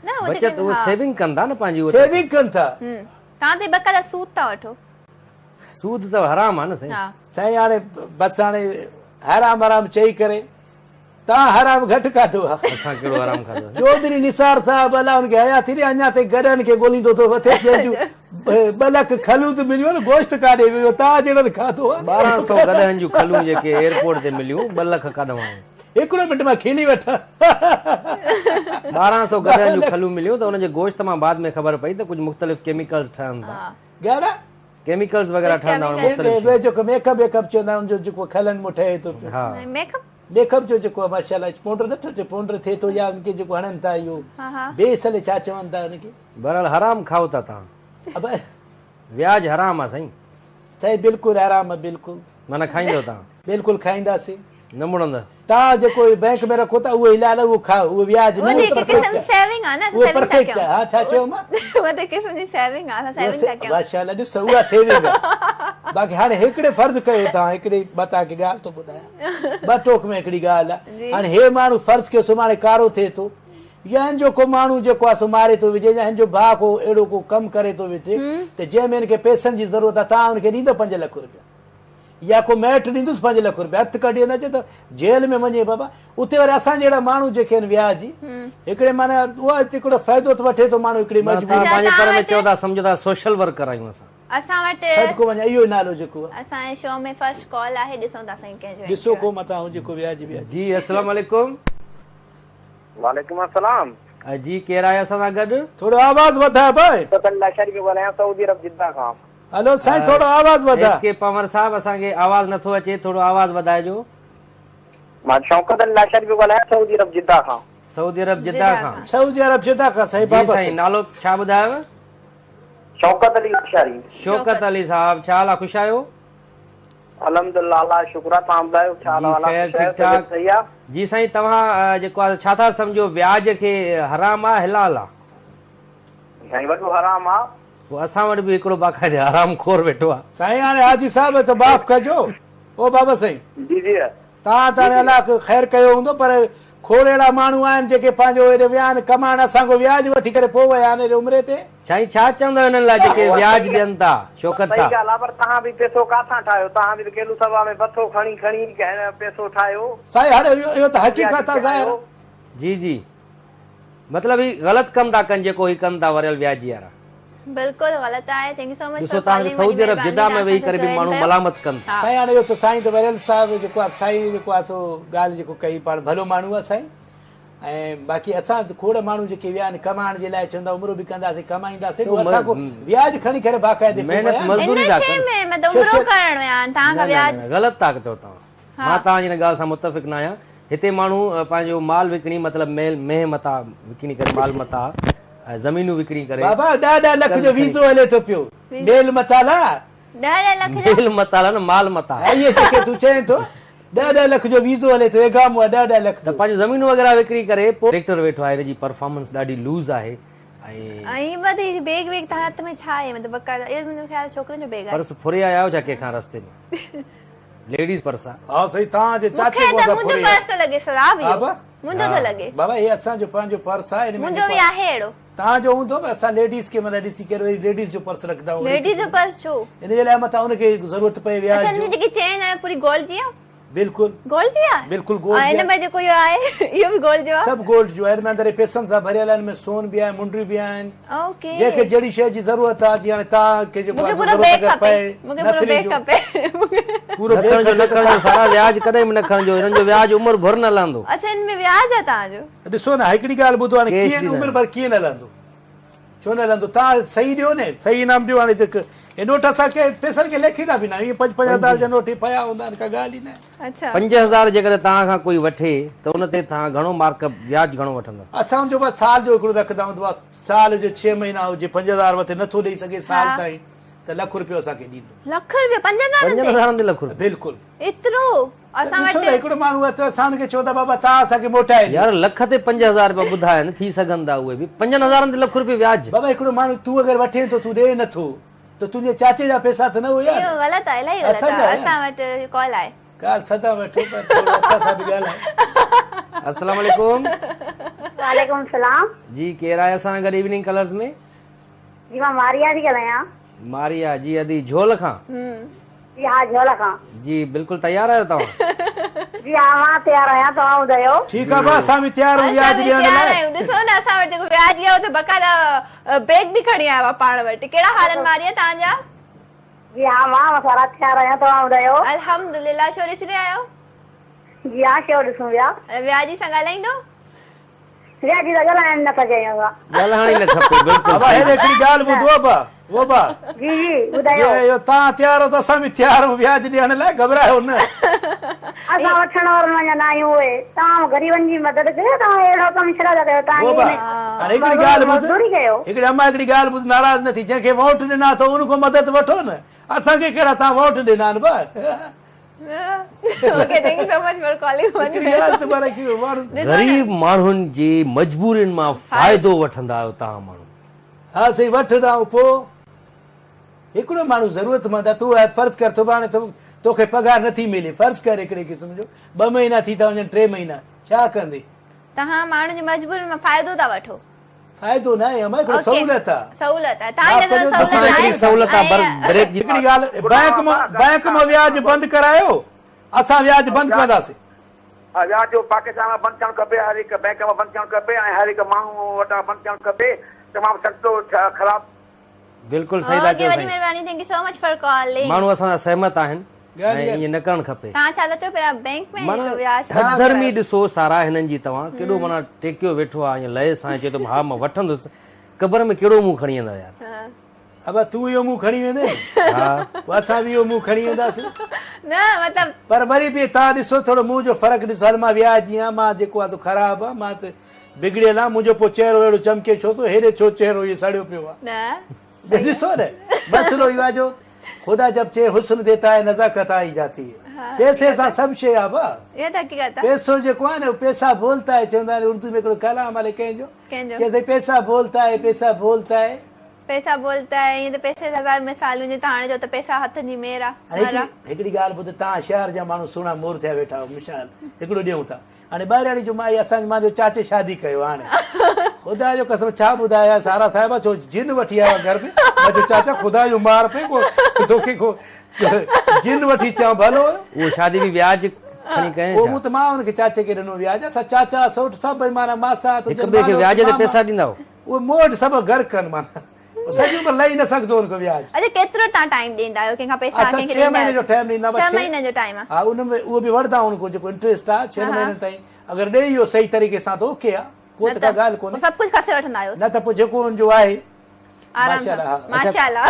نه اهو بچت اهي سيونگ ڪن ٿا نه پنهنجي اهي سيونگ ڪن ٿا. توهان ته باقاعده سود ٿا وٺو. سود ته حرام آ نه سائين. سائين هاڻي بس هاڻي حرام حرام چئي ڪري توهان حرام گهٽ کاڌو آ. اسان ڪهڙو حرام کاڌو آ. چوڌري نثار صاحب الله ان کي حياتي ڏي اڃا تائين گڏهن کي ڳوليندو ٿو وتي جنهن جون 2 لک کلون ته مليون نه گوشت ڪاڏي ويو توهان جهڙن کاڌو آ. 1200 گڏهن جون کلون جيڪي ايئرپورٽ تي مليون 2 لک ڪاڏهون آيون. هڪڙو منٽ مان کلي وٺان. 1200 گڏهن جون کلون مليون ته ان جي گوشت مان بعد ۾ خبر پئي ته ڪجهه مختلف ڪيميڪلز ٺهن ٿا. گهڻا؟ ڪيميڪلز وغيره ٺهن ٿا مختلف شيون. جيڪو ميڪ اپ ويڪ اپ چوندا آهن ان جو جيڪو کلن مان ٺهي ٿو پيو. ها. Make up? ميڪ اپ جو جيڪو ماشاء الله پونڊر نٿو ٿئي پونڊر ٿئي ٿو يا ان کي جيڪو هڻن ٿا اهو بيس الائي ڇا چون ٿا ان کي. بهرحال حرام کائو ٿا توهان. ابا. وياج حرام آ سائين. سائين بلڪل حرام آ بلڪل. معنيٰ کائيندو توهان. بلڪل کائينداسين. نه مڙندس. توهان جيڪو بينڪ ۾ رکو ٿا اهو حلال آهي اهو کائو اهو وياج نه اهو پرفيڪٽ آهي. سيونگ آهي نه اهو پرفيڪٽ آهي ها ڇا چيو مان. اهو ته قسم جي سيونگ آهي اسان سيونگ ٿا ڪيون. ماشاء الله ڏس اها سيونگ آهي باقي هاڻي هڪڙي فرض ڪيو توهان هڪڙي مان توهان کي ڳالهه ٿو ٻڌايان ٻه ٽوڪ ۾ هڪڙي ڳالهه آهي هاڻي هي ماڻهو فرض ڪيو سڀاڻي ڪارو ٿئي ٿو يا هن جو ڪو ماڻهو جيڪو آهي سو ماري ٿو وجهي يا هن جو ڀاء ڪو اهڙو ڪو ڪم ڪري ٿو ويٺي ته جنهن ۾ هن کي پئسن جي ضرورت آهي توهان هن کي ڏيندؤ 5 لک روپيا يا ڪو مائٽ ڏيندس 5 لک روپيا هٿ ڪڍي نه چي ته جيل ۾ وڃي بابا اتي وري اسان جهڙا ماڻهو جيڪي آهن وياجي هڪڙي معنيٰ اها هڪڙو فائدو ته وٺي ٿو ماڻهو هڪڙي مجبوري توهان پنهنجي پر ۾ چئو ٿا سمجهو ٿا سوشل ورڪر آهيون اسان. اسان وٽ صدقو وڃان اهو ئي نالو جيڪو آهي. اسان جي شو ۾ فرسٽ ڪال آهي ڏسون ٿا سائين ڪنهن جو ڏسو ڪو متان هجي ڪو وياجي وياجي. جي السلام عليڪم. وعليڪم السلام. جي ڪير آهي اسان سان گڏ. ٿورو آواز وڌاء ڀائي. شوڪت علي لاشاري پيو ڳالهايان سعودي عرب جده کان. هلو سائين ٿورو آواز وڌاء. ايس ڪي پنور صاحب اسان کي آواز نٿو اچي ٿورو آواز وڌائجو. مان شوڪت علي لاشاري پيو ڳالهايان سعودي عرب جده کان. سعودي عرب جده کان. سعودي عرب جده کان سائين جي بابا سائين نالو ڇا ٻڌايو. شوڪت علي لاشاري. شوڪت علي صاحب ڇا حال آ خوش آهيو. الحمدلله الله جو شڪر آ توهان ٻڌايو ڇا حال جي احوال آ خير خوش ٺيڪ آهيو ٺاڪ طبيعت صحيح آ. جي سائين توهان جيڪو آ ڇا ٿا سمجهو وياج کي حرام آ حلال آ. سائين وڏو حرام آ. پوء اسان وٽ به هڪڙو باقاعده حرام خور ويٺو آ. سائين هاڻي حاجي صاحب ته معاف ڪجو او بابا سائين. جي جي. توهان ته هاڻي الله خير ڪيو هوندو پر کوڙ اهڙا ماڻهو آهن جيڪي پنهنجو هيڏي ويا آهن ڪمائڻ اسان کان وياج وٺي ڪري پوء ويا آهن هيڏي عمري تي. سائين ڇا چوندؤ انهن لاء جيڪي وياج ڏين ٿا شوڪت صحيح صاحب. ڳالهه آ پر توهان به پيسو ڪاٿان ٺاهيو توهان به ته ڪيلو سڀا ۾ بٿو کڻي کڻي پيسو ٺاهيو. سائين هاڻي اهو ته حقيقت آ ظاهر. جي جي. مطلب هي غلط ڪم ٿا ڪن جيڪو هي ڪن ٿا وريل وياجي وارا. بلڪل غلط آهي thank you سو مچ ڏسو فار توهان کي ڪالنگ وڏي سعودي عرب مهرباني جده ۾ توهان ويهي اسان ڪري سان به جوائن ماڻهو ڪيو ملامت ڪن ٿا. سائين هاڻي اهو ته سائين ته وريل صاحب جيڪو آهي سائين جيڪو آهي سو ڳالهه جيڪو ڪئي پاڻ ڀلو ماڻهو آهي سائين ۽ باقي اسان کوڙ ماڻهو جيڪي ويا آهن ڪمائڻ جي لاء چون ٿا عمرو به ڪنداسين ڪمائينداسين پوء اسان ڪو وياج کڻي ڪري باقاعدي پوء محنت ويا آهن. مزدوري ان ٿا شي ڪن. ۾ مطلب عمرو ڪرڻ ويا آهن توهان نه کان نه وياج. نه غلط ٿا چئو توهان. مان توهان جي ان ڳالهه سان متفق نه آهيان. هتي ماڻهو پنهنجو مال وڪڻي مطلب ميل مينهن متاع وڪڻي ڪري مال متاع ۽ زمينون وڪڻي ڪري بابا ڏهه ڏهه لک قرض جو کڻي ويزو هلي ٿو پيو ميل متاع لا. ڏهه ڏهه لک جا. ميل متاع لا نه مال متاع. ها اهي جيڪي تون چئين ٿو ڏهه ڏهه لک جو ويزو هلي ٿو ايگامو آهي ڏهه ڏهه لک ته جو. پنهنجون زمينون وغيره وڪڻي ڪري پوء ٽريڪٽر ويٺو آهي هن جي پرفارمنس ڏاڍي لوز آهي ۽. ۽ ٻڌ هي بيگ ويگ توهان هٿ ۾ ڇا آهي مطلب بڪا اهو منهنجو خيال ڇوڪرين جو بيگ آهي. پرس ڦري آيا آهيو ڇا ڪنهن کان رستي ۾. ليڊيز پرس آ. ها سائين توهان جي مون چاچي کي کان ته اسان منهنجو ڦري پرس ٿو لڳي سهراب ها اهو با. منهنجو ٿو لڳي. بابا هي اسان جو پنهنجو پرس آ ان ۾ منهنجو به آهي اهڙو. توهان جو هوندو پر اسان ليڊيز کي معنيٰ ڏسي ڪري وري ليڊيز جو پرس رکندا آهيون. ليڊيز جو پرس ڇو؟ ان جي لاء متان ان کي ضرورت پئي وياج اڇا ان جو. جي جيڪي چين آهي پوري گولڊ جي آ؟ بلڪل. گولڊ جي آ؟ بلڪل گولڊ ۽ جي ان آ. ۾ جيڪو اهو آهي اهو به گولڊ جو آ؟ سڀ گولڊ جو آهي ان ۾ اندر هي پئسن سان ڀريل آهن ان ۾ سون به آهي منڊيون به آهن. اوڪي. جنهن کي جهڙي شيء جي ضرورت آ جيئن هاڻي توهان کي جيڪو مونکي آ سو پورو ضرورت بيگ اگر کپي پئي مونکي پورو نٿلي بيگ جو. کپي. پورو نه بيگ کڻجو نه کپي ته کڻجو سارا وياج ڪڏهن به نه کڻجو هنن جو وياج عمر ڀر نه لهندو. اڇا ان ۾ وياج آ توهان جو. ڏسو نه هڪڙي ڳالهه ٻڌو هاڻي ڪيش ڪيئن ڏيندا عمر آهن. ڀر ڪيئن نه لهندو ڇو نه لهندو توهان صحيح ڏيو نه صحيح انعام ڏيو هاڻي جيڪ هي نوٽ اسان ڪنهن پئسن کي ليکيندا به نه آهيون ائين پنج پنج هزار جا نوٽ هي پيا هوندا آهن ڪا ڳالهه ئي نه آهي. اڇا. 5000 جيڪڏهن توهان کان ڪوئي وٺي ته ان تي توهان گهڻو مارڪ اپ وياج گهڻو وٺندا؟ اسان ان جو بس سال جو هڪڙو رکندا آهيون ته سال جو ڇهه مهينا هجي 5000 مٿي نٿو ڏئي سگهي سال تائين ته لک روپيو اسان کي ڏيندو. لک روپيو 5000 تي؟ 5000 تي لک روپيو. بلڪل. ايترو اسان وٽ. ڏسو نه هڪڙو ماڻهو آهي ته اسان ان کي چئون ٿا بابا توهان اسان کي موٽائي ڏيو. يار لک تي 5000 روپيا ٻڌايا آهن ٿي سگهن ٿا اهي به 5000 تي لک روپيو وياج. بابا هڪڙو ماڻهو تون اگر وٺين ٿو تون ڏئين نٿو ته تنهنجي چاچي جا پئسا ته نه هيا نه. اهو غلط آهي الاهي غلط آهي اسان وٽ ڪال آهي. ڪال سدا وٺو پر ٿورو اسان سان به ڳالهايو. السلام عليڪم. وعليڪم السلام. جي ڪير آهي اسان سان گڏ ايوننگ ڪلرز ۾؟ جي مان ماريا ٿي ڳالهايان. ماريا جي ادي جهول کان. جي ها جهول کان. جي بلڪل تيار آهيو توهان؟ جي ها مان تيار آهيان توهان ٻڌايو. ٺيڪ آ ڀا اسان به تيار آهيون وياج اسان به ڏيڻ تيار لاء. آهيون ڏسو نه اسان وٽ جيڪو وياجي آهي اهو ته باقاعده بيگ به کڻي آيو آهي پاڻ وٽ ڪهڙا حال آهن ماريا توهان جا؟ جي ها مان سارا تيار آهيان توهان ٻڌايو. الحمدلله شو ڏسي رهيا آهيو؟ جي ها شو ڏسون پيا. وياجي سان ڳالهائيندو؟ وياجي سان ڳالهائڻ نه ٿا چاهيون اسان. ڳالهائڻ ئي نه کپي بلڪل ابا صحيح. هيڏي هڪڙي ڳالهه ٻڌو ابا ابا. جي جي ٻڌايو. جي اهو توهان تيار آهيو ته اسان به تيار آهيون وياج ڏيڻ لاء گهٻرايو نه. اسان وٺڻ وارن اڃا نه آهيون اهي توهان غريبن جي مدد ڪيو توهان اهڙو ڪم ڇا ٿا ڪيو توهان بابا هاڻي هڪڙي ڳالهه ٻڌ مزدوري ڪيو. هڪڙي اما هڪڙي ڳالهه ٻڌ ناراض نه ٿي جنهن کي ووٽ ڏنا اٿو ان کان مدد وٺو نه اسان کي ڪهڙا توهان ووٽ ڏنا آهن با. Okay thank you so much for calling هڪڙي ڳالهه ته معنيٰ ڪي ماڻهو غريب ماڻهن جي مجبورين مان فائدو وٺندا آهيو توهان ماڻهو. ها سائين وٺندا آهيون پوء هڪڙو ماڻهو ضرورت مند آهي تون فرض ڪر سڀاڻي توکي پگهار نٿي ملي فرض ڪر هڪڙي قسم جو ٻه مهينا ٿي ٿا وڃن ٽي مهينا ڇا ڪندي. توهان ماڻهن جي مجبورين مان فائدو ٿا وٺو. فائدو ناهي امان هڪڙو سهولت آ. سهولت آ توهان جي نظر ۾ اسان سهولت هڪڙي آهي سهولت آ بر بريڪ جي هڪڙي ڳالهه بئنڪ مان بئنڪ مان وياج بند ڪرايو اسان وياج بند ڪنداسين. وياج پاڪستان مان بند ٿيڻ کپي هر هڪ بئنڪ مان بند ٿيڻ کپي ۽ هر هڪ ماڻهو وٽان بند ٿيڻ کپي تمام سستو خراب. بلڪل صحيح ٿا اوڪي چئو وڏي سائين. مهرباني thank you so much for calling. ماڻهو اسان سان سهمت آهن ۽ ائين نه ڪرڻ کپي. توهان ڇا ٿا چئو پهريان بينڪ ۾ معنيٰ وياج هٺ ڌرمي ڏسو سارا هنن جي توهان ڪيڏو معنيٰ ٽيڪيو ويٺو آ ائين لئي سان چئي ٿو ها مان وٺندس قبر ۾ ڪهڙو منهن کڻي ويندا يار. ابا تون اهو منهن کڻي ويندين ها پوء اسان به اهو منهن کڻي وينداسين. نه مطلب. پر وري به توهان ڏسو ٿورو منهن جو فرق ڏسو هل مان وياجي آهيان مان جيڪو آ سو خراب آ مان ته بگڙيل آ منهنجو پوء چهرو اهڙو چمڪي ڇو ٿو هيڏي ڇو چهرو اهو سڙيو پيو آ. نه ڏسو نه مسئلو اهو آ جو خدا جب چي حسن ديتا هي نزاڪت آئي جاتي هي پيسي سان سڀ شي آ ڀا اها ته حقيقت آ پيسو جيڪو آ نه پيسا بولتا هي چوندا آهن اردو ۾ هڪڙو ڪلام الائي ڪنهن جو ڪنهن جو چي ٿي پيسا بولتا هي پيسا بولتا هي پيسا بولتا هي ائين ته پيسي جا هزار مثالون جي ته هاڻي چئو ته پيسا هٿن جي مير آ هاڻي هڪڙي ڳالهه ٻڌ توهان شهر جا ماڻهو سهڻا مور ٿيا ويٺا آهيو مثال هڪڙو ڏيون ٿا هاڻي ٻاهرياڙي جو مائي اسان جو مانجو چاچي شادي ڪيو هاڻي خدا جو قسم ڇا ٻڌايان سارا صاحبه ڇو جن وٺي آيو گهر ۾ مان چيو چاچا خدا جو مار پئي ڪو توکي ڪو جن وٺي چان ڀلو هيو. اهو شادي به وياج کڻي ڪيائين اهو ڇا؟ مون ته مان ان کي چاچي کي ڏنو وياج اسان چاچا سوٽ سڀ معنيٰ ماسا هڪ ٻئي کي وياج تي پئسا ڏيندا هئو؟ اهي مون وٽ سڀ غرق ڪن معنيٰ سڄي عمر لهي نه سگهندو ان کان وياج. اڇا ڪيترو توهان ٽائيم ڏيندا آهيو ڪنهن کان پئسا اسان ڪنهن کي ڇهه ڏيندا مهيني جو آهيو ٽائيم ڏيندا ڇهه مهينن جو ٽائيم آهي. ها ان ۾ اهو به وٺندا ان کان جيڪو انٽريسٽ آهي ڇهن مهينن تائين اگر ڏئي اهو صحيح طريقي سان ته اوڪي آهي ڪو ته ڪا ڳالهه ڪونهي سڀ ڪجهه کسي وٺندا آهيو نه ته پوء جيڪو ان جو آهي آرام ماشاء سان الله ها ماشاء الله.